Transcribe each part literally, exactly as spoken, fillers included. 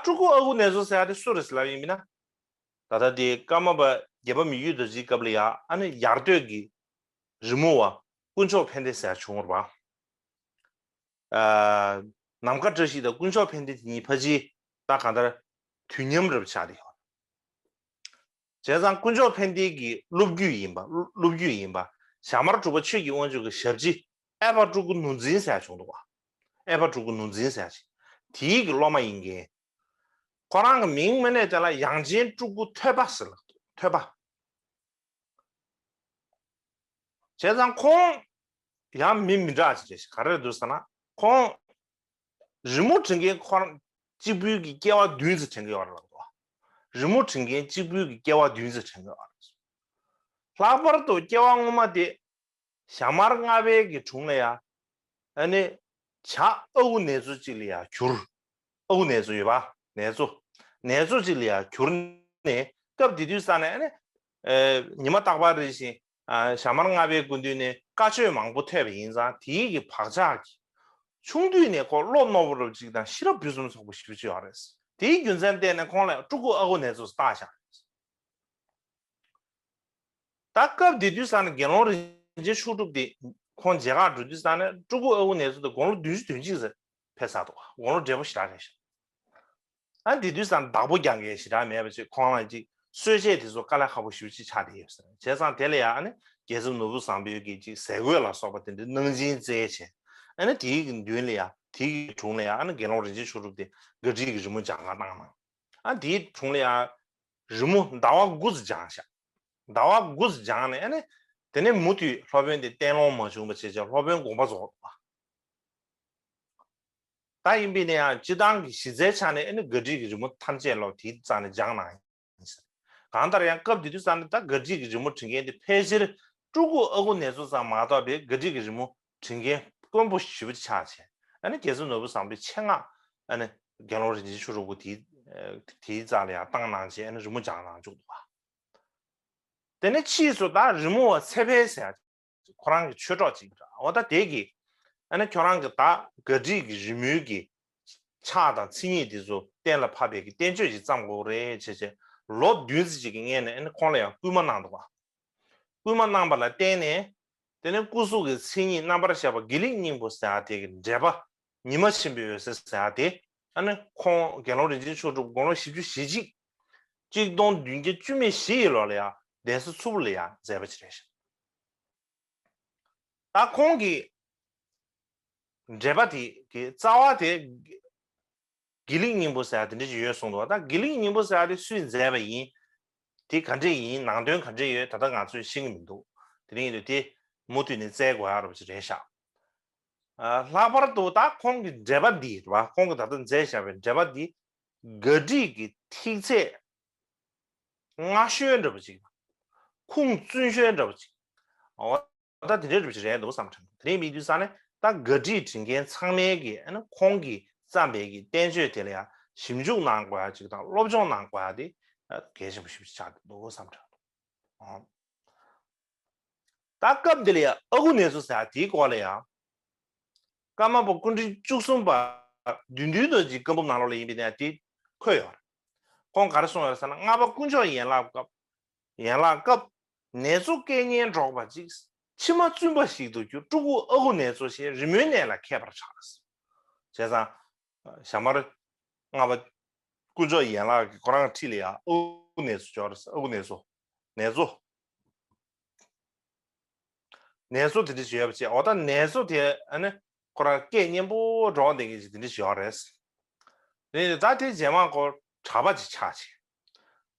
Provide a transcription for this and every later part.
སྤྲུལ་སྐུ་ཨ་ཁུ་ནེ་ཙོ་ཟེར་ཡ་དེ་སུ་རེད་ཟེར་ལབ་ཡིན་མིན་ན། ད་ལྟ་དེ་ཀརྨ་པ་དགྱེས་པ་མི་བསྐྱོད་རྡོ་རྗེའི་སྐབས་ལ་ཡ་ཨ་ནི་ཡར་སྟོད་ཀྱི་རི་མོ་བ་དཀོན་མཆོག་ཕན་བདེ་ཟེར་ཡ་བྱུང་བ་རེད་པ། ཨ། ནམ་མཁའ་བཀྲ་ཤིས་དང་དཀོན་མཆོག་ཕན་བདེ་དེ་གཉིས་ཕལ་ཆེར་ད་གང་ལྟར་དུས་མཉམ་རབ་ཆགས་ཏེ་ཡོད། བྱས་ཙང་དཀོན་མཆོག་ཕན་བདེ་གི་སློབ་བརྒྱུད་ཡིན་པ། སློབ་བརྒྱུད་ཡིན་པ། ཞྭ་དམར་གྲུབ་པ་ཆོས་ཀྱི་དབང་ཕྱུག་གི་ཞབས་ཕྱི་ཨའི་པ་སྤྲུལ་སྐུ་ནོར་འཛིན་ཟེར་ཡ་བྱུང་འདུག་བ། ཨའི་པ་སྤྲུལ་སྐུ་ནོར་འཛིན་ཟེར་ཡ་ཞིག་དེའི་གི་སློབ་མ་ཡིན་མཁན། ཁོ་རང་གི་མིང་མིན་ནས་དེ་ལ་དབྱངས་ཅན་སྤྲུལ་སྐུ་ཐོས་པ་ཟེར་ལ། ཐོས་པ། བྱས་ཙང་ཁོང་ཡང་མི་མི་འདྲ་ཅིག་རེད། ག་རེ་འདུག་ཟེར་ན། ཁོང་རི་མོ་འབྲི་མཁན་ཁོ་རང་གཅིག་པུའི་གི་སྐྱེ་བ་བདུན་ཙམ་དྲན་གྱི་ཡོད་རེད་ལབ་འདུག་རི་མོ་འབྲི་མཁན་གཅིག་པུའི་གི་སྐྱེ་བ་བདུན་ཙམ་དྲན་གྱི་ཡོད་རེད། ལྷག་པར་དུ་སྐྱེ་བ་སྔོན་མ་དེ་ཞྭ་དམར་ལྔ་པའི་གི་དྲུང་ལ་ཡ། ཨ་ནི་བྱ་ཨ་ཁུ་ནེ་ཙོ་གཅིག་ལ་ཡ་གྱུར། ཨ་ཁུ་ནེ་ཙོ་ཡོད་པ། ནེ་ཙོ། ནེ་ཙོ་གཅིག་ལ་ཡ་གྱུར་ནས་སྐབས་དེ་དུས་ས་ནས་ཨ་ནི། ཨེ། ཉི་མ་རྟག་པར་རེ་བཞིན། ཨ། ཞྭ་དམར་ལྔ་པའི་སྐུ་མདུན་ནས་བཀའ་ཆོས་མང་པོ་ཐོས་པ་ཡིན་ཙང་དེའི་གི་བག་ཆགས་ཀྱིས། ཆུང་དུས་ནས་ཁོ་བློ་རྣོ་པོ་རབ་ཅིག་དང་ཤེས་རབ་ཕུན་སུམ་ཚོགས་པོ་ཞེ་པོ་ཅིག་ཡོད་རེད། དེའི་རྒྱུ་མཚན་བརྟེན་ནས་ཁོང་ལ་སྤྲུལ་སྐུ་ཨ་ཁུ་ནེ་ཙོ་བཏགས་བཞག་རེད། ད་སྐབས་དེ་དུས་ས་ནས་དགེ་སློང་རིན་ཆེན་མཆོག་གྲུབ་དེ་ཁོང་མཇལ་ཁ་འགྲོ་དུས་ས་ནས་སྤྲུལ་སྐུ་ཨ་ཁུ་ནེ་ཙོ་དེ་དགུང་ལོ་བདུན་ཅུ་དོན་གཅིག་ཙམ་ཕེབས་ཚར་འདུག་དགུང་ལོ་བགྲེས་པོ་ཞེ་དྲག་རེད་ཤག་ཨ། དེ་དུས་ཙང་བདག་པོ་རྒྱག་མཁན་ཞེ་དྲག་མེད་པ་ཅིག་ཁོང་ལ་ཅིག་གསོལ་ཆས་དེ་ཚོ་དཀའ་ལས་ཁག་པོ་ཞེ་པོ་ཅིག་ཆགས་བསྡད་ཡོད་ཟེར། བྱས་ཙང་དེ་ལ་ཡང་ཨ་ནི་རྒྱལ་ཚབ་ནོར་བུ་བཟང་པོའི་གི་ཅིག་ཟས་གོས་ལ་སོགས་པ་དེ་འདྲའི་གནང་སྦྱིན་བསྩལ་བྱས། ཨ་ནི་དེའི་གི་མདུན་ལ་ཡང་དེའི་གི་དྲུང་ལ་ཡང་ཨ་ནི་དགེ་སློང་རིན་ཆེན་མཆོག་གྲུབ་དེ་དགའ་བྲིས་ཀྱི་རི་མོ་སྦྱང་ག་གནང་གནང་། ཨ། དེའི་དྲུང་ལ་ཡང་རི་མོ་ཟླ་བ་དགུ་ཙམ་སྦྱངས་ཤག་ཟླ་བ་དགུ་ཙམ་སྦྱངས་ནས་ཨ་ནི་དེ་ནས་མུ་མཐུད་སློབ་དཔོན་དེ་བསྟན་སློང་མ་བྱུང་བ་བྱས་བྱས་སློབ་དཔོན་དགོངས་པ་རྫོགས་འདུག་ད་ཡིན་པས་ན་ཡང་སྤྱི་བཏང་གི་གཞི་རྩའི་ཆ་ནས་ཨ་ནི་དགའ་བྲིས་ཀྱི་རི་མོ་ཐམས་ཅད་ལོ་དེའི་རྩ་ནས་སྦྱངས་གནང་ཡིན་ཟེར། གང་ལྟར་ཡང་སྐབས་དེ་དུས་ཙམ་ནས་ད་དགའ་བྲིས་ཀྱི་རི་མོ་འབྲི་མཁན་དེ་ཕལ་ཆེར་སྤྲུལ་སྐུ་ཨ་ཁུ་ནེ་ཙོ་ཙམ་མ་གཏོགས་པའི་དགའ་བྲིས་ཀྱི་རི་མོ་འབྲི་མཁན་དཀོན་པོ་ཞེ་པོ་ཆགས་བྱས། ཨ་ནི་རྒྱལ་ཚབ་ནོར་བུ་བཟང་པོའི་ཆེད་མངགས་ཨ་ནི་དགེ་སློང་རིན་ཆེན་མཆོག་གྲུབ་ཀྱིས་དེའི་དེའི་རྩ་ལ་ཡང་བཏང་གནང་བྱས་ཨ་ནི་རི་མོ་སྦྱངས་གནང་བཅུག་འདུག་པ། དེ་ནས་ཕྱིས་སུ་ད་རི་མོ་བ་ཚེ་འཕེལ་ཟེར་ཡ་ཁོ་རང་གི་ཆོས་གྲོགས་ཅིག་རེད། འོ་ད་དེ་གིས་ཨ་ནི་ཁྱོད་རང་གི་ད་དགའ་བྲིས་ཀྱི་རི་མོའི་གི་ཕྱག་དང་མཚན་ཉིད་དེ་ཚོ་གཏན་ལ་ཕབ་པའི་གི་བསྟན་བཅོས་ཅིག་བརྩམ་དགོས་རེད་བྱས་བྱས་ལོ་བདུན་ཙམ་ཅིག་གི་སྔོན་ནས་ཨ་ནི་ཁོང་ལ་ཡང་སྐུལ་མ་གནང་འདུག་པ། སྐུལ་མ་གནང་བ་ལ་བརྟེན་ནས། དེ་ནས་སྐུ་གཟུགས་ཀྱི་མཚན་ཉིད་རྣམ་པར་ཤར་བ་དགེ་ལེགས་སྙིང་པོ་ཟེར་ཡ་དེ་གི་འགྲེལ་པ་ཉི་མ་ཆེན་པོའི་འོད་ཟེར་ཟེར་ཡ་དེ་ཨ་ནི་ཁོང་དགེ་སློང་རིན་ཆེན་མཆོག་གྲུབ་དགུང་ལོ་བཞི་བཅུ་ཞེ་གཅིག་གཅིག་སྟོང་བདུན་བརྒྱ་བཅུ་མེད་བཞི་ཡི་ལོ་ལ་ཡང་གདན་ས་མཚུར་ཕུ་ལ་ཡང་མཛད་པ་ཅིག་རེད་ཤག་ད་ཁོང་གི་འགྲེལ་པ་དེ་གི་རྩ་བ་དེ་དགེ་ལེགས་སྙིང་པོ་ཟེར་ཡ་དེ་འདྲ་ཞིག་ཡོད་གསུངས་འདུག་ད་དགེ་ལེགས་སྙིང་པོ་ཟེར་ཡ་དེ་སུས་མཛད་པ་ཡིན། དེ་ག་འདྲས་ཡིན། ནང་དོན་ག་འདྲས་ཡོད་ད་ལྟ་ང་ཚོས་ཤེས་ཀྱི་མི་འདུག་དེ་རིང་ཡིན་དུས་དེ་མུ་མཐུད་ནས་བཙལ་དགོས་ཡ་རོབ་ཅིག་རེད་ཤག་ཨ། ལྷག་པར་དུ་ད་ཁོང་གི་འགྲེལ་པ་འདི་རེད་བ། ཁོང་གིས་ད་ལྟ་མཛད་བཞག་པའི་འགྲེལ་པ་འདི་དགའ་བྲིས་ཀྱི་ཐིག་ཚད་སྔ་ཤོས་འདྲ་པོ་ཅིག་ཁུངས་བཙུན་ཤོས་འདྲ་པོ་ཅིག་འོ་ད་དེ་འདྲའི་རིགས་ཅིག་རེད་འདུག་བསམ་དྲན། དེ་རིང་མི་དུས་ས་ནས་ད་དགའ་བྲིས་འབྲི་མཁན་ཚང་མས་ཀྱི་ཨ་ནི་ཁོང་གིས་བརྩམས་པའི་གི་བསྟན་བཅོས་དེ་ལ་ཡང་ཞིབ་འཇུག་གནང་དགོས་ཡ་ཅིག་དང་སློབ་སྦྱོང་གནང་དགོས་ཡ་དེ་གལ་ཆེན་པོ་ཞིག་ཆགས་འདུག་བསམ་དྲན་འདུག་ད་སྐབས་འདི་ལ་ཡང་ཨ་ཁུ་ནེ་ཙོ་ཟེར་ཡ་དེའི་སྐོར་ལ་ཡང་ཀརྨ་པ་སྐུ་ཕྲེང་བཅུ་གསུམ་པ་བདུད་འདུལ་རྡོ་རྗེའི་བཀའ་འབུམ་ནང་ལོགས་ལ་ཡིན་པའི་ནས་དེ་འཁོད་ཡོད་རེད། ཁོང་ག་རེ་གསུངས་ཡོད་རེད་ཟེར་ན། ལྔ་པ་དཀོན་མཆོག་ཡན་ལག་སྐབས། ཡན་ལག་སྐབས། ནེ་ཙོ་སྐད་སྙན་སྒྲོག་པ་ཅིག་ཕྱི་མ་བཙུན་པ་ཞིག་ཏུ་གྱུར། སྤྲུལ་སྐུ་ཨ་ཁུ་ནེ་ཙོ་ཞེས་རི་མོའི་གནས་ལ་མཁས་པར་གྲགས། བྱས་ཙང་། ཞྭ་དམར་ལྔ་པ་དཀོན་མཆོག་ཡན་ལག་གི་ཁོ་རང་འཁྲིས་ལ་ཡང་ཨ་ཁུ་ནེ་ཙོ་ཅིག་ཡོད་རེད། ཨ་ཁུ་ནེ་ཙོ། ནེ་ཙོ། ནེ་ཙོ་དེ་འདྲ་ཅིག་ཡོད་པ་བྱས། འོ་ད་ནེ་ཙོ་དེ་ཨ་ནི་ཁོ་རང་སྐད་སྙན་པོ་སྒྲོག་བསྡད་མཁན་ཅིག་དེ་འདྲ་ཅིག་ཡོད་རེད། རེད། ད་དེ་རྗེས་མ་ཁོ་གྲྭ་པ་ཅིག་ཆགས་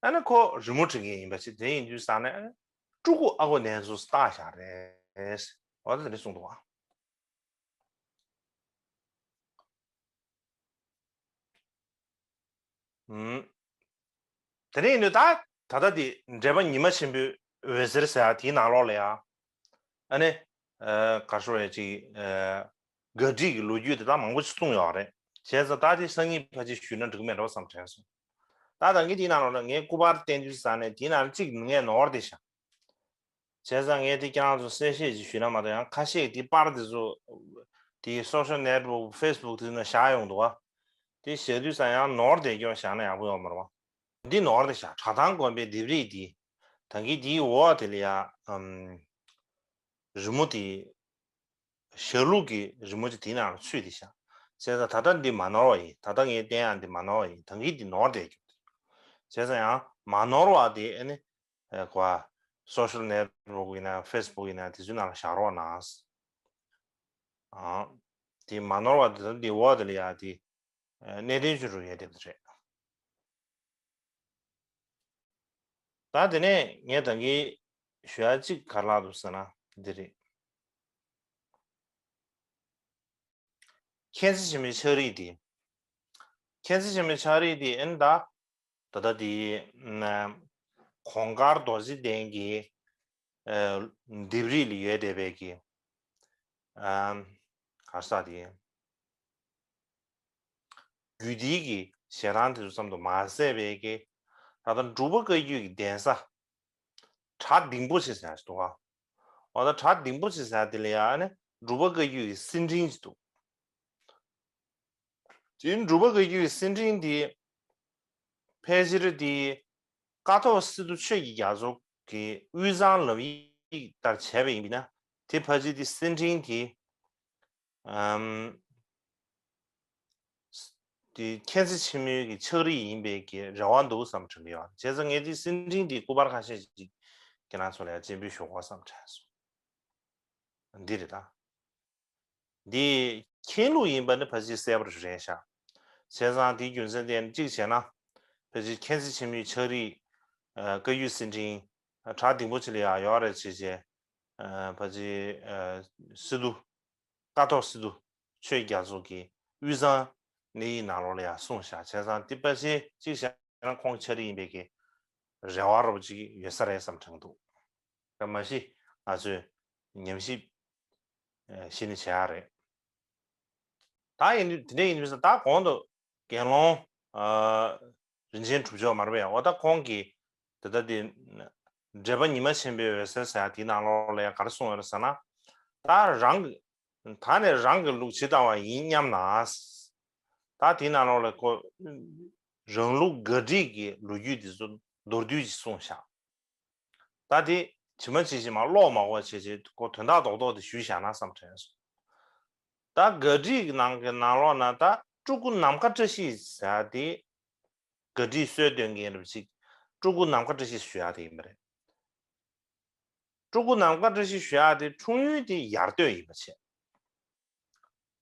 བྱས། ཨ་ནི་ཁོ་རི་མོ་འབྲི་མཁན་ཡིན་པ་བྱས། དེ་ཡིན་དུས་ཙང་ནས་ཨ་ནི་སྤྲུལ་སྐུ་ཨ་ཁུ་ནེ་ཙོ་བཏགས་བཞག་རེད། འོ་ད་དེ་འདྲ་གསུངས་འདུག་ཨ། ཨུམ། དེ་ནས་ཡིན་དུས་ད་ད་ལྟ་དེ་འགྲེལ་པ་ཉི་མ་ཆེན་པོའི་འོད་ཟེར་ཟེར་ཡ་དེའི་ནང་ལོགས་ལ་ཡ། ཨ་ནི། ཨ། ག་རེ་ཞུ་དགོས་རེད། ཅིག་ཨ། དགའ་བྲིས་ཀྱི་ལོ་རྒྱུས་དེ་དག་མང་པོ་ཞིག་གསུངས་ཡོད་རེད། བྱས་ཙང་ད་དེ་སང་ཉིན་ཕལ་ཆེར་ཞུས་ན་འགྲིག་གི་མེད་འགྲོ་བསམ་དྲན་སོང་། ད་ད་གིན་དེའི་ནང་ལོགས་ལ་ངས་སྐུ་པར་བསྟན་དུས་ཙང་ནས་དེའི་ནང་ལ་གཅིག་ངས་ནོར་བ་དེ་བཞག་བྱས་ཙང་ངས་དེ་ཁྱེད་རང་ཚོ་གསལ་བཤད་ཅིག་ཞུས་ན་མ་གཏོགས། ཡང་ཁ་ཤས་དེ་པར་དེ་ཚོ་དེ་སོ་ཤལ་ནེཊ་ཝརཀ་ཕེ་སི་བུག་དེ་ཚོ་ནང་བཞག་ཡོང་འདུག་བ། དེ་བཞག་དུས་ཙང་ཡང་ནོར་དེ་སྐྱོན་བཞག་ན་ཡག་པོ་ཡོད་མ་རེད་བ། འདི་ནོར་དེ་བཞག་གྲྭ་ཐང་དགོན་པའི་ལྡེབས་རིས་འདི། ད་གིན་འདིའི་འོག་དེ་ལ་ཡ། ཨམ། རི་མོ་དེ། ཞྭ་ལུག་གི་རི་མོ་ཅིག་དེའི་ནང་ལ་ཚུད་དེ་བཞག་བྱས་ཙང་ད་ལྟ་འདི་མ་ནོར་བ་ཡིན། ད་ལྟ་ངས་བསྟན་ཡག་འདི་མ་ནོར་བ་ཡིན། ད་གིན་འདི་ནོར་བསྡད་རྒྱུ། བྱས་ཙང་ཡང་མ་ནོར་བ་དེ་ཨ་ནི། ཨ། གོ་བ། སོ་ཤལ་ནེཊ་ཝརཀ་ཡིན་ན་ཕེ་སི་བུག་ཡིན་ན་དེ་ཚོའི་ནང་ལ་བཞག་རོགས་གནང་། ཨང་། དེ་མ་ནོར་བ་དེ་ད་འདི་འོག་དེ་ལ་ཡ་དེ། ཨ། གནད་དོན་ཆེ་རུ་ཡོད་བསྡད་པ་རེད། ད་དེ་ནས་ངས་ད་གིན་ཞུ་ཡག་གཅིག་ག་རེ་ལབ་འདུག་ཟེར་ན་འདི་རེད། མཁྱེན་བརྩེ་ཆེན་མོའི་ཕྱག་བྲིས་འདི། མཁྱེན་བརྩེ་ཆེན་མོའི་ཕྱག་བྲིས་འདི་ཨ་ནི་ད། ད་ལྟ་འདི། ཨ། གོང་དཀར་རྡོ་རྗེ་གདན་གྱི། ཨ། ལྡེབས་རིས་ལ་ཡོད་བསྡད་པའི་གི། ཨ། ག་རེ་ཟེར་དེ། རྒྱུད་སྡེ་གི་ཞལ་ཐང་དེ་ཚོ་ཙམ་དུ་མ་ཟད་པའི་གི། ད་ལྟ་འབྲུག་པ་བཀའ་བརྒྱུད་ཀྱི་གདན་ས། བྲག་ལྡིང་པོ་ཆེ་ཟེར་ཡག་ཅིག་འདུག་ག་འོ་ད་བྲག་ལྡིང་པོ་ཆེ་ཟེར་ཡག་དེ་ལ་ཡ་ཨ་ནི་འབྲུག་པ་བཀའ་བརྒྱུད་ཀྱི་གསེར་ཕྲེང་ཅིག་འདུག་དེ་འབྲུག་པ་བཀའ་བརྒྱུད་ཀྱི་གསེར་ཕྲེང་དེ་ཕལ་ཆེར་དེ་ཀཿཐོག་སི་ཏུ་ཆོས་ཀྱི་རྒྱ་མཚོ་གི་དབུས་གཙང་ལམ་ཡིག་ལྟར་བྱས་པ་ཡིན་ན། དེ་ཕལ་ཆེར་དེ་གསེར་ཕྲེང་དེ། ཨམ། དེ་མཁྱེན་བརྩེ་ཆེན་མོའི་གི་ཕྱག་བྲིས་ཡིན་པའི་གི་རེ་བ་འདུག་བསམ་དྲན་གྱི་ཡོད། བྱས་ཙང་ངས་དེ་གསེར་ཕྲེང་དེ་སྐུ་པར་ཁ་ཤས་ཅིག་ཁྱེད་རང་ཚོ་ལ་ཡང་སྤྱན་འབུལ་ཞུ་དགོས་བསམ་དྲན་སོང་། འདི་རེད་ད། འདི་མཁྱེན་ལུགས་ཡིན་པ་ནི་ཕལ་ཆེར་གསལ་པོ་རེད་ཤག་བྱས་ཙང་དེའི་རྒྱུ་མཚན་དེ་གཅིག་བྱས་ན། ཕལ་ཆེར་མཁྱེན་བརྩེ་ཆེན་མོའི་ཕྱག་བྲིས། ཨ། བཀའ་བརྒྱུད་གསེར་ཕྲེང་། ཨ། བྲག་ལྡིང་པོ་ཆེ་ལ་ཡང་ཡོད་རེད་བྱས་བྱས། ཨ། ཕལ་ཆེར། ཨ། སི་ཏུ། ཀཿཐོག་སི་ཏུ་ཆོས་རྒྱ་མཚོ་གི་དབུས་གཙང་གནས་ཡིག་ནང་ལོགས་ལ་ཡང་གསུངས་ཤག་བྱས་ཙང་དེ་ཕལ་ཆེར་གཅིག་བྱས་ན་ཁོང་ཕྱག་བྲིས་ཡིན་པའི་གི་རེ་བ་རོབ་ཅིག་ཡོད་ས་རེད་བསམ་དྲན་འདུག་ད་མ་གཞི་ང་ཚོས་ཉམས་ཞིབ། ཨ། གཞི་ནས་བྱེད་ཡག་རེད། ད་ཡིན་དུས་དེ་འདྲ་ཡིན་དུས་ད་གོང་དུ་དགེ་སློང་། ཨ། རིན་ཆེན་གྲུབ་མཆོག་མ་རེད་པས། འོ་ད་ཁོང་གིས་ད་ལྟ་དེ་འགྲེལ་པ་ཉི་མ་ཆེན་པོའི་འོད་ཟེར་ཟེར་ཡག་དེའི་ནང་ལོགས་ལ་ཡང་ག་རེ་གསུངས་ཡོད་རེད་ཟེར་ན། ད་རང་གི། ད་ནི་རང་གི་ལུགས་ཇི་ལྟ་བ་ཡིན་སྙམ་ན། ད་དེའི་ནང་ལོགས་ལ་ཁོ་རང་ལུགས་ག་འགྲིག་གི་ལོ་རྒྱུས་དེ་ཚོ་མདོར་བསྡུས་ཅིག་གསུངས་ཤག་ད་དེ་ཇི་མ་ཇི་བཞིན་མར་ཀློག་མ་དགོས་བྱས་བྱས་ཁོ་དོན་དག་རྡོག་རྡོག་དེ་ཞུས་བཞག་ན་བསམ་དྲན་སོང་། ད་ག་འགྲིག་གི་ནང་གི་ནང་ལོགས་ན་ད་སྤྲུལ་སྐུ་ནམ་མཁའ་བཀྲ་ཤིས་ཟེར་ཡག་དེ། ག་འགྲིག་སྲོལ་གཏོད་མཁན་རབ་ཅིག་སྤྲུལ་སྐུ་ནམ་མཁའ་བཀྲ་ཤིས་ཞུ་ཡག་དེ་ཡིན་པ་རེད། སྤྲུལ་སྐུ་ནམ་མཁའ་བཀྲ་ཤིས་ཞུ་ཡག་དེ་འཁྲུངས་ཡུལ་དེ་ཡར་སྟོད་ཡིན་པ་བྱས།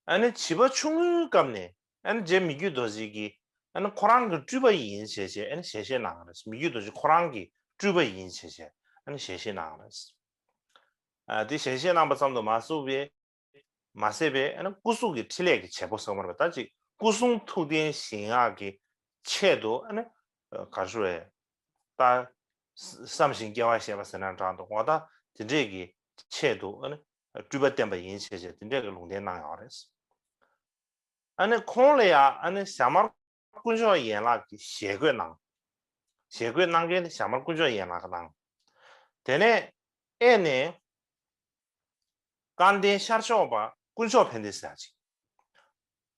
ཨ་ནི་བྱིས་པ་ཆུང་ངུའི་སྐབས་ནས་ཨ་ནི་རྗེ་མི་བསྐྱོད་རྡོ་རྗེ་གིས་ཨ་ནི་ཁོ་རང་གི་སྤྲུལ་པ་ཡིན་བྱས་བྱས་ཨ་ནི་ཞལ་བཞེས་གནང་བ་རེད། མི་བསྐྱོད་རྡོ་རྗེ་ཁོ་རང་གི་སྤྲུལ་པ་ཡིན་བྱས་བྱས་ཨ་ནི་ཞལ་བཞེས་གནང་བ་རེད། ཨ། དེ་ཞལ་བཞེས་གནང་པ་ཙམ་དུ་མ་ཟད་པའི། མ་ཟད་པའི་ཨ་ནི་སྐུ་གཟུགས་ཀྱི་འཕྲིན་ལས་ཀྱི་བྱེད་པོ་ཟེར་བ་རེད་པ། ད་ཅིག་སྐུ་གསུང་ཐུགས་རྟེན་བཞེངས་ཡག་གི་ཆེད་དུ་ཨ་ནི་ག་རེ་ཞུ་དགོས་རེད། ད་བསམ་བཞིན་སྐྱེ་བ་བཞེས་པ་ཟེར་ན་འདྲ་འདུག་འོ་ད་དེ་འདྲས་ཀྱི་ཆེད་དུ་ཨ་ནི་སྤྲུལ་པ་བསྟན་པ་ཡིན་བྱས་བྱས་དེ་འདྲས་ཀྱི་ལུང་བསྟན་གནང་ཡོད་རེད། ཨ་ནི་ཁོང་ལ་ཡང་ཨ་ནི་ཞྭ་དམར་དཀོན་མཆོག་ཡན་ལག་གི་ཞལ་བཀོད་གནང་། ཞལ་བཀོད་གནང་མཁན་དེ་ཞྭ་དམར་དཀོན་མཆོག་ཡན་ལག་གིས་གནང་། དེ་ནས་ཨེ་ནས་སྐལ་ལྡན་ཤར་ཕྱོགས་པ་དཀོན་མཆོག་ཕན་བདེ་ཟེར་ཡག་ཅིག་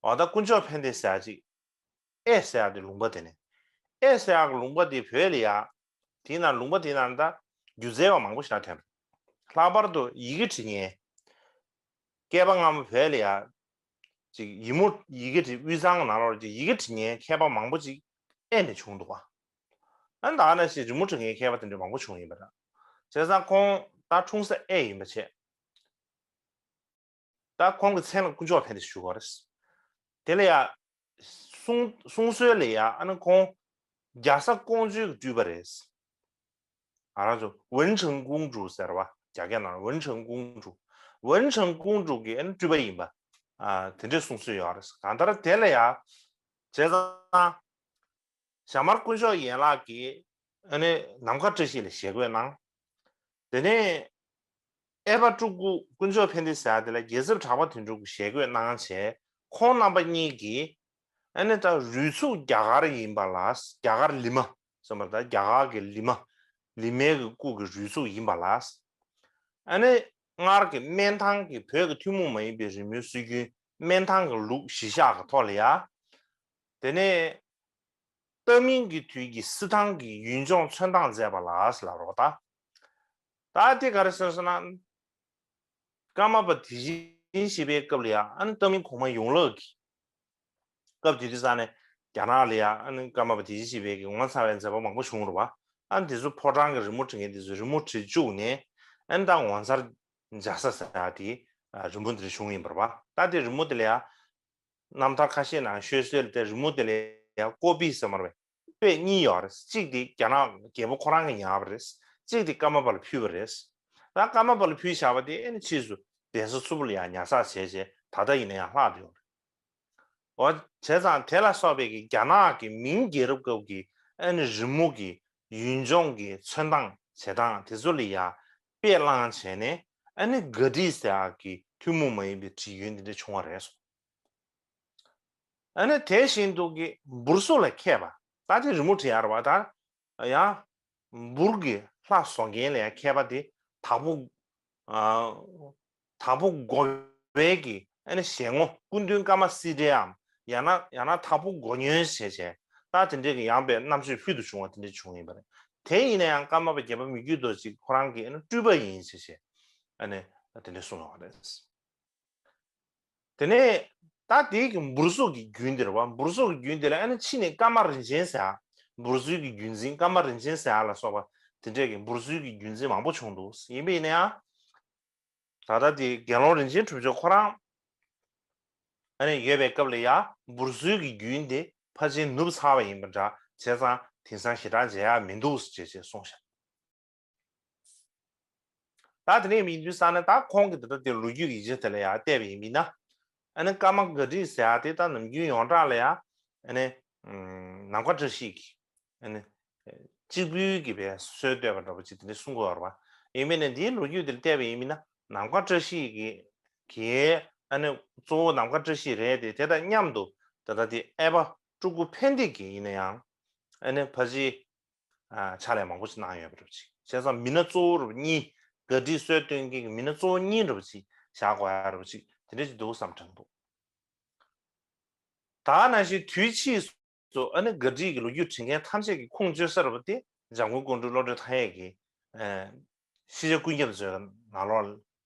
འོ་ད་དཀོན་མཆོག་ཕན་བདེ་ཟེར་ཡག་ཅིག་ཨེ་ཟེར་ཡག་དེ་ལུང་པ་དེ་ནས། ཨེ་ཟེར་ཡག་གི་ལུང་པ་དེ་བོད་ལ་ཡ། དེའི་ནང་ལུང་པ་དེའི་ནང་ད་སྒྱུ་རྩལ་བ་མང་པོ་ཞིག་ཐོན། ལྷག་པར་དུ་ཡི་གེ་འབྲི་མཁན། བསྐལ་པ་སྔ་མོ་བོད་ལ་ཡ། ཅིག་ཡི་མུག་ཡི་གེ་འབྲི་དབུས་གཙང་གི་ནང་ལོགས་ཅིག་ཡི་གེ་འབྲི་མཁན་མཁས་པ་མང་པོ་ཅིག་ཨེ་ནས་བྱུང་འདུག་ག་ཨ་ནི་ད་ནང་བཞིན་རི་མོ་འབྲི་མཁན་མཁས་པ་དེ་འདྲ་མང་པོ་བྱུང་ཡིན་པ་རེད། བྱས་ཙང་ཁོང་ད་འཁྲུངས་ས་ཨེ་ཡིན་པ་བྱས། ད་ཁོང་གི་མཚན་ལ་དཀོན་མཆོག་ཕན་བདེ་ཞུ་དགོས་རེད། དེ་ལ་ཡ། གསུང་གསུང་སྲོལ་ལ་ཡ་ཨ་ནི་ཁོང་རྒྱ་བཟའ་ཀོང་ཇོའི་སྤྲུལ་པ་རེད། ང་རང་ཚོ་文成公主ཟེར་བ་རྒྱ་སྐད་ནང་文成公主།文成公主གི་ཨ་ནི་སྤྲུལ་པ་ཡིན་པ། ཨ། དེ་འདྲའི་གསུང་སྲོལ་ཡོད་རེད། གང་ལྟར་དེ་ལ་ཡ། བྱས་ཙང་། ཞྭ་དམར་དཀོན་མཆོག་ཡན་ལག་གིས་ཨ་ནི་ནམ་མཁའ་བཀྲ་ཤིས་ལ་ཞལ་བཀོད་གནང་། དེ་ནས་ཨེ་ཕ་སྤྲུལ་སྐུ་དཀོན་མཆོག་ཕན་བདེ་ཟེར་ཡག་དེ་ལ་རྒྱལ་ཚབ་གྲགས་པ་དོན་གྲུབ་ཀྱིས་ཞལ་བཀོད་གནང་བྱས། ཁོང་རྣམ་པ་གཉིས་ཀྱིས་ཨ་ནི་ད་རུས་ཚུགས་རྒྱ་གར་ཡིན་པ་ལ། རྒྱ་གར་ལི་མ་ཟེར་བ་ད་རྒྱ་གར་གྱི་ལི་མ། ལི་མའི་གི་སྐུ་གི་རུས་ཚུགས་ཡིན་པ་ལ། ཨ་ནི་སྔར་གྱི་སྨན་ཐང་གི་བོད་ཀྱི་ཐུན་མོང་མ་ཡིན་པའི་རི་མོའི་སྲོལ་རྒྱུན་སྨན་ཐང་གི་ལུགས་གཞི་བཞག་གི་ཐོག་ལ་ཡ། དེ་ནས་ཏཱ་མིང་གི་དུས་ཀྱི་སི་ཐང་གི་ཡུལ་ལྗོངས་མཚོན་མདངས་མཛད་པ་ལ་ལབ་རོགས་ད། ད་དེ་ག་རེ་ཟེར་སོང་ན། ཀརྨ་པ་དེ་བཞིན་གཤེགས་པའི་སྐབས་ལ་ཡང་ཨ་ནི་ཏཱ་མིང་གོང་མ་ཡོངས་ལུགས་ཀྱི་སྐབས་དེ་དུས་ཙང་ནས་རྒྱ་ནག་ལ་ཡང་ཨ་ནི་ཀརྨ་པ་དེ་བཞིན་གཤེགས་པའི་གི་ངོ་མཚར་བའི་མཛད་པ་མང་པོ་བྱུང་རེད་བ། ཨ་ནི་དེ་ཚོ་ཕོ་བྲང་གི་རི་མོ་བྲིས་མཁན་དེ་ཚོ་རི་མོ་བྲིས་བཅུག་ནས་ཨ་ནི་ད་ངོ་མཚར་འཇའ་ས་ཟེར་ཡ་དེ་རི་མོ་དེ་འདྲ་བྱུང་ཡིན་པ་རེད་བ། ད་དེ་རི་མོ་དེ་ལ་ཡང་རྣམ་ཐར་ཁ་ཤས་ནང་ཤོད་སྲོལ་དེ་རི་མོ་དེ་ལ་ཡང་ཀོ་པི་ཟེར་མ་རེད་པས། དཔེ་གཉིས་ཡོད་རེད། གཅིག་དེ་རྒྱ་ནག་རྒྱལ་པོ་ཁོ་རང་གིས་ཉར་བ་རེད། གཅིག་དེ་ཀརྨ་པ་ལ་ཕུལ་བ་རེད། ད་ཀརྨ་པ་ལ་ཕུལ་བཞག་པ་དེ་ཨེ་ནི་ཕྱིས་སུ་གདན་ས་མཚོ་པོ་ལ་ཡང་ཉར་ཚགས་བྱས་བྱས་ད་ལྟ་ཡིན་ན་ཡང་ལྷག་བསྡད་ཡོད་རེད། འོ་བྱས་ཙང་དེ་ལ་སོགས་པའི་གི་རྒྱ་ནག་གི་མིང་རྒྱལ་རབས་སྐབས་ཀྱི་ཨེ་ནི་རི་མོ་གི་ཡུལ་ལྗོངས་ཀྱི་མཚོན་སྟངས་བྱེད་སྟངས་དེ་ཚོ་ལ་ཡང་དཔེ་བླངས་བྱས་ནས་ཨེ་ནི་གྷ་ཊི་ཟེར་ཡག་གི་ཐུན་མོང་མ་ཡིན་པའི་བྲིས་རྒྱུན་དེ་འདྲ་བྱུང་བ་རེད་སོང་། ཨ་ནི་དེ་བཞིན་དུ་གི་འབུར་སོགས་ལ་མཁས་པ། ད་དེ་རི་མོ་བྲིས་ཡ་རེད་བ། ད་ཡང་འབུར་གྱི་ལྷ་བཟོ་མཁན་ལ་ཡང་མཁས་པ་དེ་དྭགས་པོ། ཨ། དྭགས་པོ་འགོ་བའི་གི་ཨ་ནི་ཞལ་ངོ་སྐུ་མདུན་ཀརྨ་སིདྡྷའམ་ཡང་ན་ཡང་ན་དྭགས་པོ་འགོ་ཉོན་ཞེས་བྱས། ད་དེ་འདྲའི་གི་ཡངས་པའི་རྣམ་དཔྱོད་ཕུལ་དུ་བྱུང་བ་དེ་འདྲ་བྱུང་ཡིན་པ་རེད། དེ་ཡིན་ན་ཡང་ཀརྨ་པ་བརྒྱད་པ་མི་བསྐྱོད་རྡོ་རྗེ་ཁོ་རང་གི་ཨ་ནི་སྤྲུལ་པ་ཡིན་ཞེས་བྱས་ཨ་ནི་དེ་འདྲ་གསུངས་ཡོད་པ་རེད། དེ་ནས་ད་དེའི་གི་འབུར་སོགས་ཀྱི་རྒྱུན་དེ་རེད་བ། འབུར་སོགས་ཀྱི་རྒྱུན་དེ་ལ་ཨ་ནི་ཕྱི་ནས་ཀརྨ་རིན་ཆེན་ཟེར་ཡ། འབུར་སོགས་ཀྱི་རྒྱུན་འཛིན་ཀརྨ་རིན་ཆེན་ཟེར་ཡ་ལ་སོགས་པ་དེ་འདྲས་ཀྱི་འབུར་སོགས་ཀྱི་རྒྱུན་འཛིན་མང་པོ་བྱུང་འདུག་ཡིན་པ་ཡིན་ན་ཡང་། ད་ལྟ་དེ་དགེ་སློང་རིན་ཆེན་གྲུབ་མཆོག་ཁོ་རང་ཨ་ནི་ཡོད་པའི་སྐབས་ལ་ཡང་འབུར་སོགས་ཀྱི་རྒྱུན་དེ་ཕལ་ཆེར་ནུབ་ཚར་བ་ཡིན་པ་འདྲ། བྱས་ཙང་དེང་སང་ཞེ་དྲག་མཇལ་ཡ་མི་འདུག་ཅེས་ཅེས་གསུངས་ཤག་ད་དེ་ནས་ཡིན་དུས་ཙང་ནས་ད་ཁོང་གིས་ད་ལྟ་དེ་ལོ་རྒྱུས་ཀྱི་ཡིག་ཆ་དེ་ལ་ཡང་བལྟས་པ་ཡིན་མིན་ན། ཨ་ནི་ཀརྨ་གྷ་ཊི་ཟེར་ཡ་དེ་ད་ནམ་རྒྱུན་ཡོངས་གྲགས་ལ་ཡང་ཨ་ནི་ནམ་མཁའ་བཀྲ་ཤིས་ཀྱི་ཨ་ནི་གཅིག་པུའི་གི་པའི་སྲོལ་བཏོད་པ་འདྲ་པོ་ཅིག་དེ་འདྲ་གསུང་གི་ཡོད་རེད་བ། ཡིན་མིན་ནས་འདིའི་ལོ་རྒྱུས་དེ་ལ་བལྟས་པ་ཡིན་མིན་ན་ནམ་མཁའ་བཀྲ་ཤིས་ཀྱི་གི་ཨ་ནི་གཙོ་བོ་ནམ་མཁའ་བཀྲ་ཤིས་རེད་དེ། དེ་དང་མཉམ་དུ་ད་ལྟ་དེ་ཨའི་པ་སྤྲུལ་སྐུ་ཕན་བདེ་གི་ཡིན་ན་ཡང་ཨ་ནི་ཕལ་ཆེར། ཕྱག་ལས་མང་པོ་ཞིག་གནང་ཡོད་པ་འདྲ་པོ་ཅིག་བྱས་ཙང་མི་སྣ་གཙོ་བོ་འདྲ་པོ་གཉིས། གྷ་ཊི་སྲོལ་སྟོན་མཁན་གྱི་མི་སྣ་གཙོ་བོ་གཉིས་འདྲ་པོ་ཅིག་བཞག་དགོས་ཡ་འདྲ་པོ་ཅིག་དེ་འདྲ་ཅིག་འདུག་བསམ་དྲན་འདུག་ད་ནང་བཞིན་དུས་ཕྱིས་སུ་ཨ་ནི་གྷ་ཊི་གི་ལོ་རྒྱུས་འབྲི་མཁན་ཐམས་ཅད་ཀྱི་ཁུངས་བཅོལ་ས་འདྲ་པོ་དེ་འཇམ་མགོན་ཀོང་སྤྲུལ་བློ་གྲོས་མཐའ་ཡས་ཀྱི་ཤེས་བྱ་ཀུན་ཁྱབ་མཛོད་ནང་ལོགས་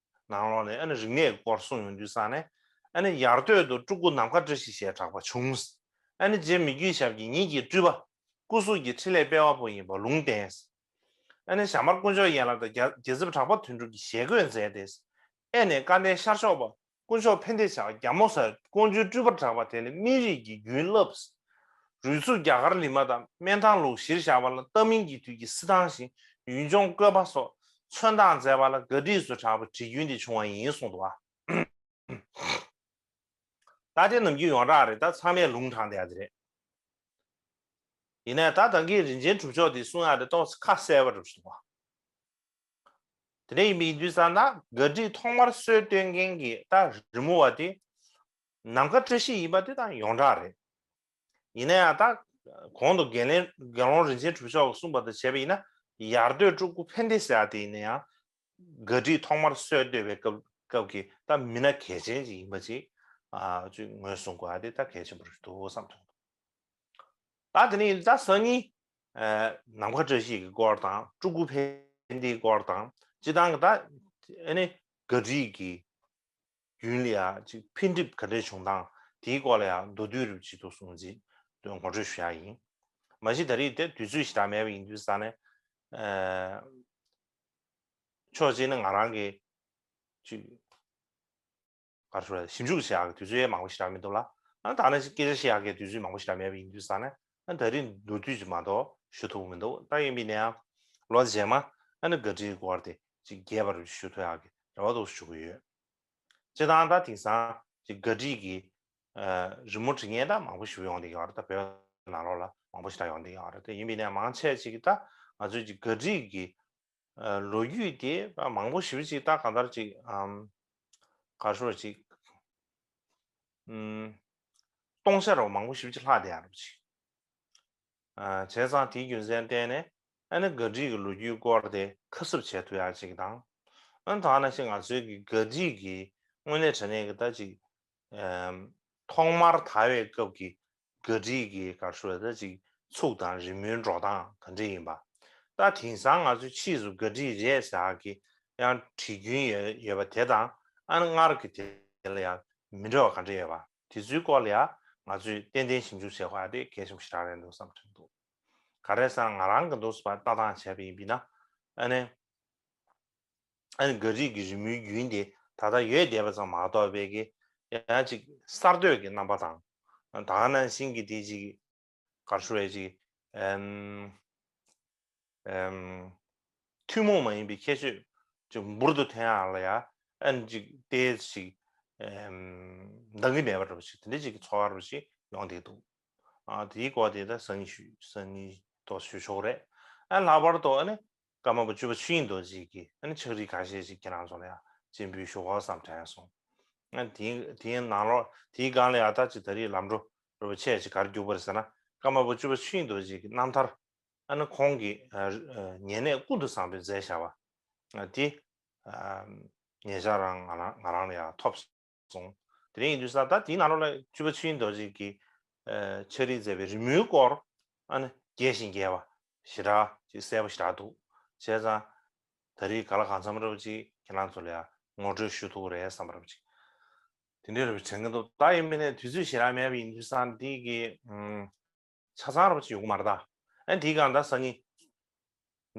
ནང་ལོགས་ནས་ཨ་ནི་རིག་གནས་ཀྱི་སྐོར་གསུངས་ཡོང་དུས་ཙང་ནས། ཨ་ནི་ཡར་སྟོད་དུ་སྤྲུལ་སྐུ་ནམ་མཁའ་བཀྲ་ཤིས་ཞེས་གྲགས་པ་བྱུང་། ཨ་ནི་རྗེ་མི་བསྐྱོད་ཞབས་ཀྱིས་ཉིད་ཀྱི་སྤྲུལ་པ་སྐུ་གཟུགས་ཀྱི་ཕྲིན་ལས་སྤེལ་བ་པོ་ཡིན་པ་ལུང་བསྟན། ཨ་ནི་ཞྭ་དམར་དཀོན་མཆོག་ཡན་ལག་དང་རྒྱ་རྒྱལ་ཚབ་གྲགས་པ་དོན་གྲུབ་ཀྱི་ཞལ་བཀོད་མཛད་དེ། ཨེ་ནས་སྐལ་ལྡན་ཤར་ཕྱོགས་པ་དཀོན་མཆོག་ཕན་བདེ་ཞབས་རྒྱ་མོ་སར་ཀོང་ཇོའི་སྤྲུལ་པར་གྲགས་པ་དེ་ལས་སྨན་རིགས་ཀྱི་རྒྱུན་བསླབས། རུས་ཚུགས་རྒྱ་གར་ལི་མ་དང་སྨན་ཐང་ལུགས་གཞིར་བཞག་པ་ལ་ཏཱ་མིང་གི་དུས་ཀྱི་སི་ཐང་བཞིན་ཡུལ་ལྗོངས་བཀོད་པ་སོགས་མཚོན་རྟགས་མཛད་པ་ལ་གྷ་ཊི་སུ་གྲགས་པ་བྲིས་རྒྱུན་དེ་བྱུང་བ་ཡིན་གསུངས་འདུག་བ། ད་དེ་ནམ་རྒྱུན་ཡོངས་གྲགས་རེད། ད་ཚང་མས་ལུང་དྲངས་བསྡད་ཡ་དེ་རེད། ཡིན་ནའི་ད་ད་གིན་རིན་ཆེན་གྲུབ་མཆོག་དེ་གསུང་ཡ་དེ་ཏོག་ཙམ་ཁ་གསལ་བ་འགྲུབ་སོང་བ། དེ་འདྲ་ཡིན་པ་ཡིན་དུས་ཙང་ན་གྷ་ཊི་ཐོག་མར་སྲོལ་གཏོད་མཁན་གྱི་ད་རི་མོ་བ་དེ་ནམ་མཁའ་བཀྲ་ཤིས་ཡིན་པ་དེ་ད་ཡོངས་གྲགས་རེད། ཡིན་ན་ཡང་ད་གོང་དུ་དགེ་ལན་དགེ་སློང་རིན་ཆེན་གྲུབ་མཆོག་གིས་གསུངས་པ་དང་བྱས་པ་ཡིན་ན་ཡར་སྟོད་སྤྲུལ་སྐུ་ཕན་བདེ་ཟེར་ཡ་དེ་ཡིན་ན་ཡང་། གྷ་ཊི་ཐོག་མར་སྲོལ་བཏོད་པའི་སྐབས་སྐབས་ཀྱི་ད་མི་སྣ་གལ་ཆེན་ཅིག་ཡིན་པ་ཅིག་ཨ་ཅིག་ངོས་བཟུང་དགོས་ཡ་དེ་ད་གལ་ཆེན་པོ་རེད་འདུག་བསམ་བྱུང་། ད་དེ་ནས་ད་སང་ཉིན་ནམ་མཁའ་བཀྲ་ཤིས་ཀྱི་སྐོར་དང་སྤྲུལ་སྐུ་ཕན་བདེའི་སྐོར་དང་སྤྱིར་བཏང་གི་ད་ཨ་ནི་གྷ་ཊི་གི་རྒྱུན་ལ་ཡང་ཅིག་འཕེལ་འགྲིབ་ག་འདྲས་བྱུང་སྟངས་དེའི་སྐོར་ལ་ཡང་མདོར་བསྡུས་རུ་ཅིག་ཏུ་གསུངས་རྗེས་ངོ་སྤྲོད་ཞུ་ཡ་ཡིན། མ་གཞི་ད་རེས་དེ་དུས་ཚོད་ཞེ་དྲག་མེད་པ་ཡིན་དུས་ཙང་ནས་ཕྱོགས་གཅིག་ནས་ང་རང་གི་ཅིག་ག་རེ་ཞུ་དགོས་རེད། ཞིབ་འཇུག་བྱེད་ཡག་གི་དུས་ཚོད་ཡང་མང་པོ་ཞེ་དྲག་མི་འདུག་ལ། ཨ་ནི་ད་ནི་སྐད་ཆ་བཤད་ཡག་གི་དུས་ཚོད་མང་པོ་ཞེ་དྲག་མེད་པ་ཡིན་དུས་ཙང་ནས་ཨ་ནི་ད་རེས་མདོར་བསྡུས་ཅིག་མ་གཏོགས་ཞུ་ཐུབ་ཀྱི་མི་འདུག་ད་ཡིན་པ་ཡིན་ན་ཡང་ལོ་རྗེས་མ་ཨ་ནི་གྷ་ཊིའི་སྐོར་དེ་ཅིག་རྒྱས་པར་ཞུ་ཐུབ་ཡག་གི་རེ་བ་འདུག་ཞུ་གི་ཡོད། སྤྱིར་བཏང་ད་དེང་སང་ཅིག་གྷ་ཊི་གི་ཨ་རི་མོ་འབྲི་མཁན་ད་མང་པོ་ཞིག་ཡོང་བསྡད་ཡོད་རེད། ད་བོད་ནང་ལོགས་ལ་མང་པོ་ཞིག་ད་ཡོང་བསྡད་ཡོད་རེད། དེ་ཡིན་པ་ཡིན་ན་ཡང་མང་ཆེ་ཅིག་གིས་ད་ང་ཚོའི་ཅིག་གྷ་ཊི་གི་ཨ་ལོ་རྒྱུས་དེ་མང་པོ་ཞེ་པོ་ཅིག་ད་གང་ལྟར་ཅིག་ཨམ་ག་རེ་ཞུ་ཅིག་ཨམ་སྟོང་ཆ་རུ་མང་པོ་ཞེ་པོ་ཅིག་ལྷག་བསྡད་ཡོད་རེད་ཅིག་ཨ་བྱས་ཙང་དེའི་རྒྱུ་མཚན་བརྟེན་ནས་ཨ་ནི་གྷ་ཊི་གི་ལོ་རྒྱུས་སྐོར་དེ་ཁ་གསབ་བྱེད་ཐུབ་ཡག་ཅིག་དང་། ཨ་ནི་ད་ནང་བཞིན་ང་ཚོའི་གི་གྷ་ཊི་གི་དངོས་གནས་དྲང་གནས་ཀྱི་ད་ཅིག་ཨམ་ཐོག་མར་དར་བའི་སྐབས་ཀྱི་ ག་སྒྲིག་གི་ག་རེ་ཞུ་དགོས་རེད། ད་ཅིག་ཚུགས་དང་རི་མོའི་འགྲོ་སྟངས་ག་འདྲ་ཡིན་པ། ད་དེང་སང་ང་ཚོའི་ཕྱིས་སུ་ག་སྒྲིག་རེད་ཟེར་ཡག་གི་ཡང་བྲིས་རྒྱུན་ཡོད་ཡོད་པ་དེ་དང་། ཨ་ནི་སྔར་གྱི་དེ་ལ་ཡང་མི་འདྲ་བ་ག་འདྲ་ཡོད་པ། དེ་ཚོའི་སྐོར་ལ་ཡང་ང་ཚོས་ཏན་ཏན་ཞིབ་འཇུག་བྱེད་དགོས་ཡ་དེ་གལ་ཆེན་པོ་ཞེ་དྲག་རེད་འདུག་བསམ་དྲན་འདུག་ག་རེ་ཟེར་ན། ང་རང་གི་འདུག་སེ་ལྟ་སྟངས་བྱས་པ་ཡིན་པ་ཡིན་ན། ཨ་ནི་ཨ་ནི་ག་སྒྲིག་གི་རི་མོའི་རྒྱུན་དེ་ད་ལྟ་ཡོད་བསྡད་པ་ཙམ་མ་གཏོགས་པའི་གི་ཡང་ཅིག་གསར་གཏོད་ཀྱི་རྣམ་པ་དང་། ད་ག་ནང་བཞིན་གྱི་དེ་ཅིག་ག་རེ་ཞུ་དགོས་རེད། ཅིག་ཨམ་ཨམ་ཐུན་མོང་མ་ཡིན་པའི་ཁྱད་ཆོས་ཅིག་འབུར་དུ་ཐོན་ཡག་ལ་ཡ། ཨ་ནི་ཅིག་ཏོག་ཙམ་ཅིག་ཨམ་འདང་གི་མེད་པ་འདྲ་པོ་ཞིག་དེ་འདྲ་ཅིག་གི་ཚོར་བ་འདྲ་པོ་ཞིག་ཡོང་བསྡད་འདུག་ཨ། དེའི་སྐོར་དེ་ད་སང་ཉིན་ཞུ། སང་ཉིན་ཏོག་ཙམ་ཞུ་ཆོག་གི་རེད། ཨ། ལྷག་པར་དུ་ཨ་ནི་ཀརྨ་པ་བཅུ་པ་ཆོས་དབྱིངས་རྡོ་རྗེ་གི་ཨ་ནི་ཕྱག་བྲིས་ཁ་ཤས་ཤིག་ཁྱེད་རང་ཚོ་ལ་ཡང་སྤྱན་འབུལ་ཞུ་དགོས་བསམ་དྲན་སོང་། ཨ། དེའི་དེའི་ནང་ལོགས་དེའི་སྒང་ལ་ཡང་ད་ཅིག་ད་རེས་ལམ་འགྲོ་རོལ་པ་ཆེ་ཞིག་ག་རེ་རྒྱུགས་པ་རེད་ཟེར་ན། ཀརྨ་པ་བཅུ་པ་ཆོས་དབྱིངས་རྡོ་རྗེ་གི་རྣམ་ཐར། ཨ་ནི་ཁོང་གི་ཨ་ཨ་ཉེ་གནས་ཀུན་ཏུ་བཟང་པོས་མཛད་བཞག་པ། ཨ། དེ་ཨ་ཉེ་ཆར་རང་ང་རང་ང་རང་ལ་ཡང་ཐོབ་སོང་། དེ་རིང་ཡིན་དུས་ས་ད་དེའི་ནང་ལོགས་ལ་བཅུ་པ་ཆོས་དབྱིངས་རྡོ་རྗེ་གིས་ཨ་ཕྱག་བྲིས་མཛད་པའི་རི་མོའི་སྐོར། ཨ་ནི་རྒྱས་ཤིང་རྒྱས་པ་ཞེ་དྲག་ཅིག་གསལ་པོ་ཞེ་དྲག་འདུག་བྱས་ཙང་ད་རེས་ག་ལ་གང་འཚམ་འདྲ་པོ་ཅིག་ཁྱེད་རང་ཚོ་ལ་ཡང་ངོ་སྤྲོད་ཞུ་ཐུབ་ཀྱི་རེད་བསམ་པ་འདྲ་པོ་ཅིག་དེ་འདྲའི་འདྲ་པོ་དྲན་གྱི་འདུག་ད་ཡིན་མིན་ནས་དུས་ཚོད་ཞེ་དྲག་མེད་པ་ཡིན་དུས་ས་འདི་གི་ཨུམ། ཆ་ཚང་རོ་ཅིག་ཡོང་གི་མ་རེད་ད། ཨ་ནི་དེའི་སྒང་ད་སང་ཉིན་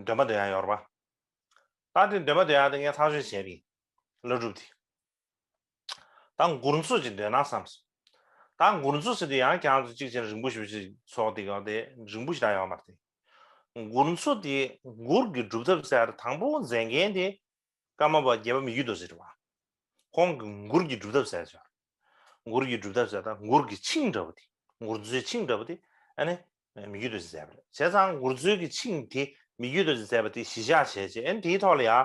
འདོན་པ་འདོན་ཡག་ཡོད་རེད་པ། ད་དེ་འདོན་པ་འདོན་ཡག་དེ་ངས་ཐག་གཅོད་བྱས་པ་ཡིན། བླ་སྒྲུབ་དེ། ད་མགུར་མཚོ་ཅིག་འདོན་ན་བསམ་སོང་། ད་མགུར་མཚོ་ཟེར་དུས་ཡང་ཁྱེད་རང་ཚོ་གཅིག་བྱས་ན་རིང་པོ་ཞེ་པོ་ཅིག་ཚོགས་དེ་ག་དེ་རིང་པོ་ཞེ་དྲག་ཡོད་མ་རེད་དེ། མགུར་མཚོ་དེ་མགུར་གྱི་སྒྲུབ་ཐབས་ཟེར་དང་པོ་མཛད་མཁན་དེ། ཀརྨ་པ་རྒྱལ་བ་མི་བསྐྱོད་རྡོ་རྗེ་རེད་པ། ཁོང་གིས་མགུར་གྱི་སྒྲུབ་ཐབས་ཟེར་ཞོར། མགུར་གྱི་སྒྲུབ་ཐབས་ཟེར་ད་མགུར་གྱི་ཆིངས་འདྲ་བོ་དེ། མགུར་མཚོའི་ཆིངས་འདྲ་བོ་དེ་ཨ་ནི་མི་བསྐྱོད་རྡོ་རྗེས་མཛད་པ་རེད། བྱས་ཙང་མགུར་མཚོའི་གི་ཆིངས་དེ་མི་བསྐྱོད་རྡོ་རྗེས་མཛད་པ་དེ་གཞི་བཞག་བྱས་རྗེས། ཨ་ནི་དེའི་ཐོག་ལ་ཡང་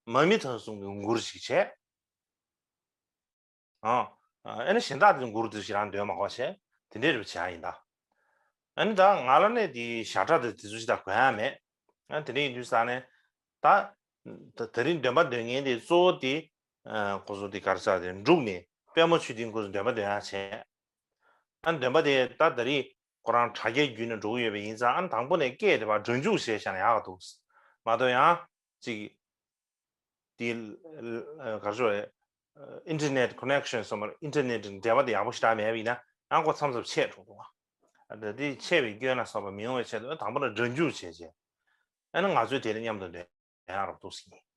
མ་མི་ཐང་གསུམ་གྱི་མགུར་ཞིག་བྱས། ཨ་ཨ་ནི་གཞན་དག་དེ་མགུར་དེ་ཞེ་དྲག་འདོན་མ་དགོས་བྱས། དེ་འདྲའི་རུ་བྱས་ཡིན་ད། ཨ་ནི་ད་ང་ལ་ནི་དེའི་ཞབས་ཁྲ་དེ་དེ་ཚོ་ཞིག་ད་གོ་ཡ་མེད། ཨ་དེ་འདྲ་ཡིན་དུས་ས་ནས་ད་ད་ད་རིང་འདོན་པ་འདོན་མཁན་དེ་གཙོ་བོ་དེ་ཨ་ཁོ་ཚོ་དེ་ག་རེ་ཟེར་དེ་འབྲུག་ནས་པད་མ་ཆོས་སྡིངས་ཁོ་ཚོ་འདོན་པ་འདོན་ཡ་བྱས། ཨ་འདོན་པ་དེ་ད་ད་རིང་ཁོ་རང་དྲ་རྒྱ་བརྒྱུད་ནས་འགྲོ་གི་ཡོད་པ་ཡིན་ཙང་། ཨ་ནི་དང་པོ་ནས་སྐད་དེ་ཕར་སྒྲ་འཇུག་བྱས་བཞག་ན་ཡག་ག་འདུག་མ་གཏོགས་ཡང་ཅིག་དེ་ག་རེ་ཞུ་དགོས་རེད། ཨིན་ཊར་ནེཊ་ཀོ་ནེག་ཤན་སོགས་མར་ཨིན་ཊར་ནེཊ་འབྲེལ་བ་དེ་ཡག་པོ་ཞེ་དྲག་མེད་པ་ཡིན་ན་ཡང་ཁོ་མཚམས་མཚམས་ཆད་འགྲོ་འདུག་ད་དེ་ཆད་པའི་སྐྱོན་ལ་སོགས་པ་མི་ཡོང་བའི་ཆེད་དུ་དང་པོ་ལ་སྒྲ་འཇུག་བྱས་རྗེས། ཨ་ནི་ང་ཚོས་དེ་ལ་མཉམ་དུ་འདོན་ཡག་རོགས་འདུག་ཟེར།